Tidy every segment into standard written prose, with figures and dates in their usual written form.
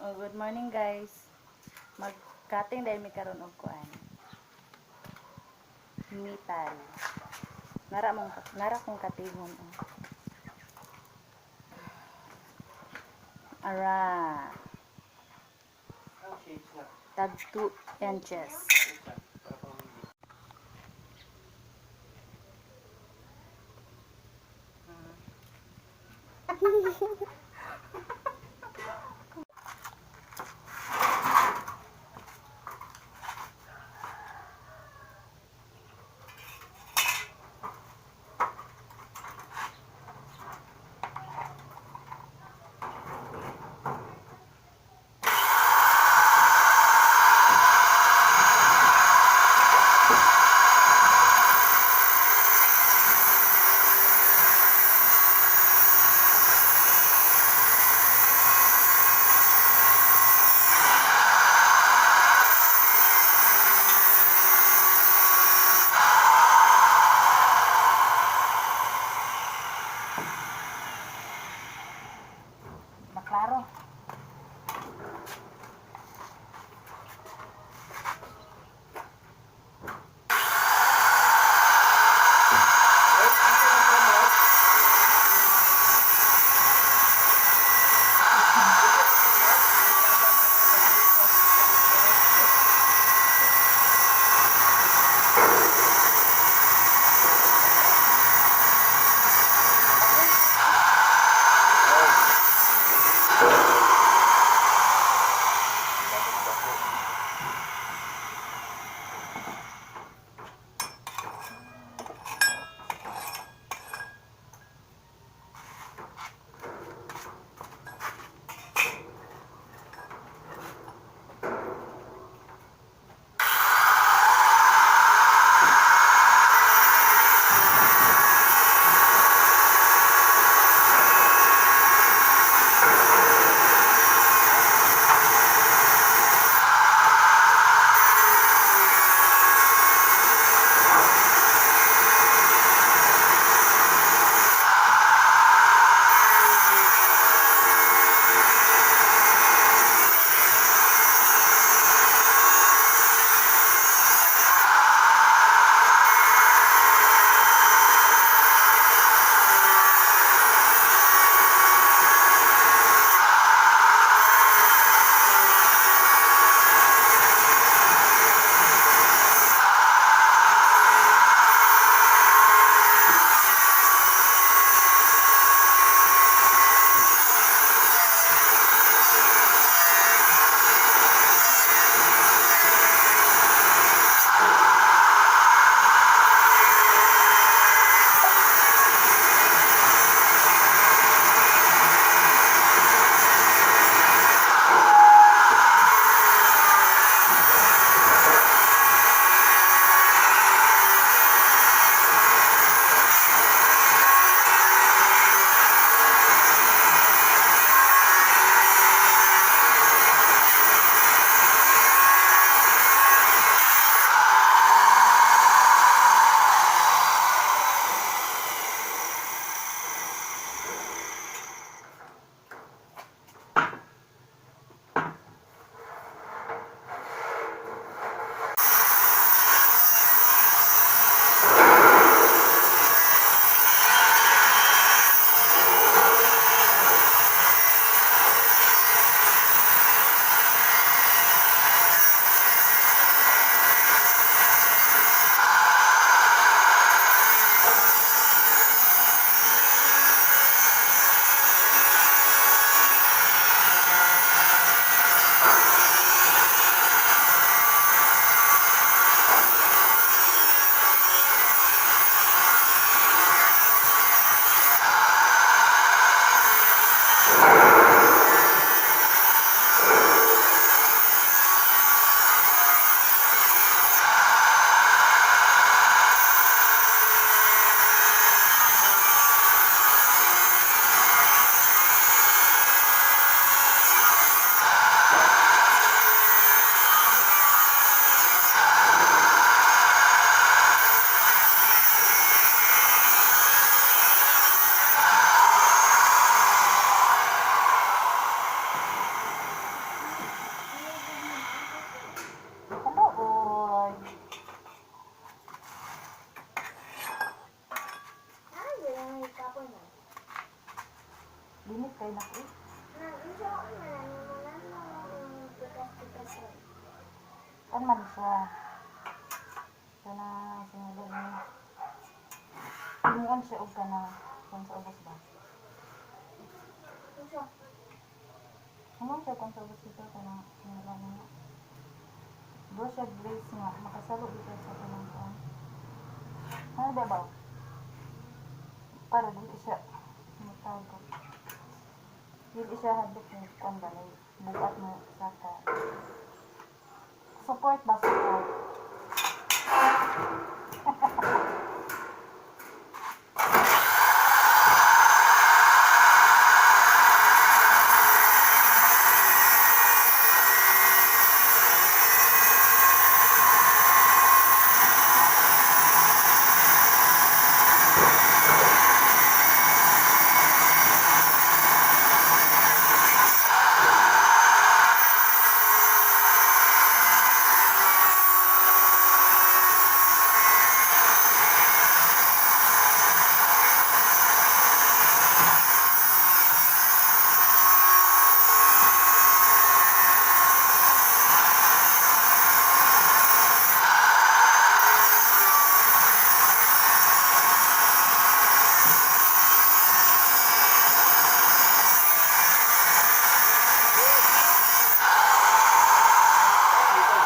Oh, good morning, guys. Mag-cutting dahil mi karon og kuan. Metal. Nara mong nara kong katingon. Oh. Ara. Ang shades na. Tag 2 inches. Shades na. Para pang hindi. Maklaro. Kuan man siya. Kana sinulog ni. Himuon siya og kana kuan sa ubos ba? Himuon siya kuan sa ubos dito kana sinulog ni. Bro siya brace nga makasalo dito sa kanang kuan. Ano ba ba? Para dili siya mutago. Dili siya hadlok ni kuan ba lay bugat mo saka. Support ba, support? Dito.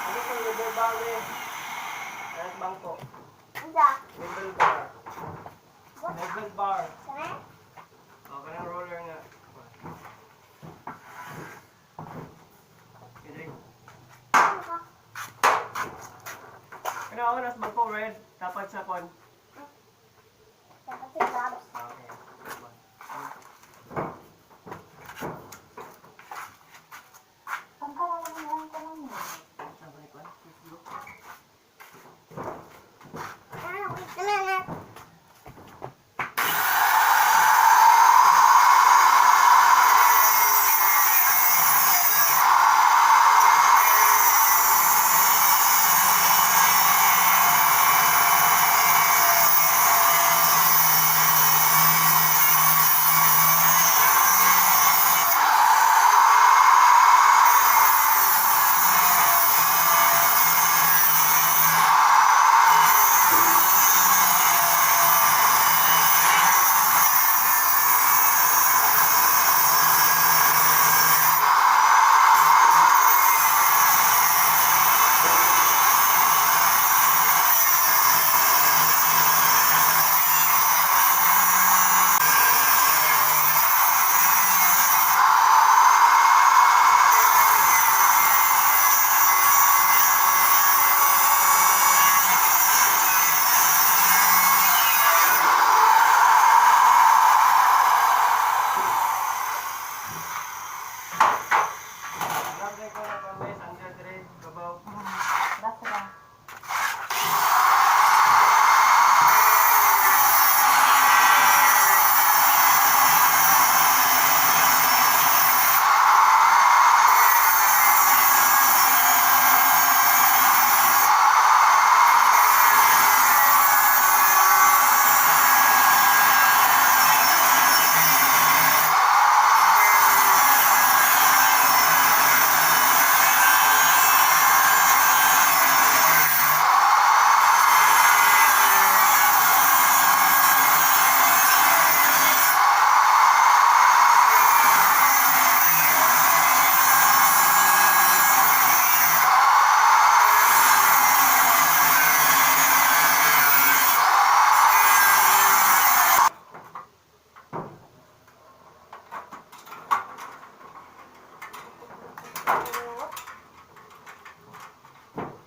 Ano itong level bar eh? Nasa bangko. Level bar. Level bar. O, kanang roller nga. Okay, drink. Kana ako nasa bangko red. Dapat sa kon. Okay. Pangkalan mo ang kanang ni. Sa ba ni kon? Facebook. Grabe ko na kon guys, ang red kabaw. Basta lang.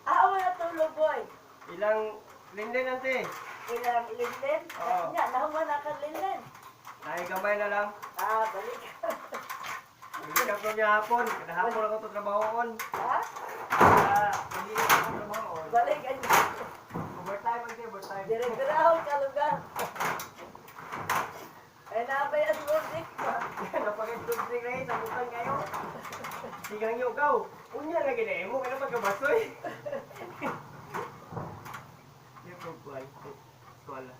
Ah, wala tulog, boy. Ilang linden ante? Ilang linden? Oo. Nga, nahuman na ka linden. Ay gamay na lang. Ah, balik. Hindi ko niya hapon. Kada hapon ako to trabaho on. Ha? Ah, hindi ako trabaho on. Balik ay Overtime ante, overtime. Dire-dirahon ka lugar. Ay, nabay ang music pa. Napakitubig na eh, sabutan kayo. Sigang yugaw. Unya lagi na imo, kaya pagkabasoy. Yung pagkuhan, eskwala.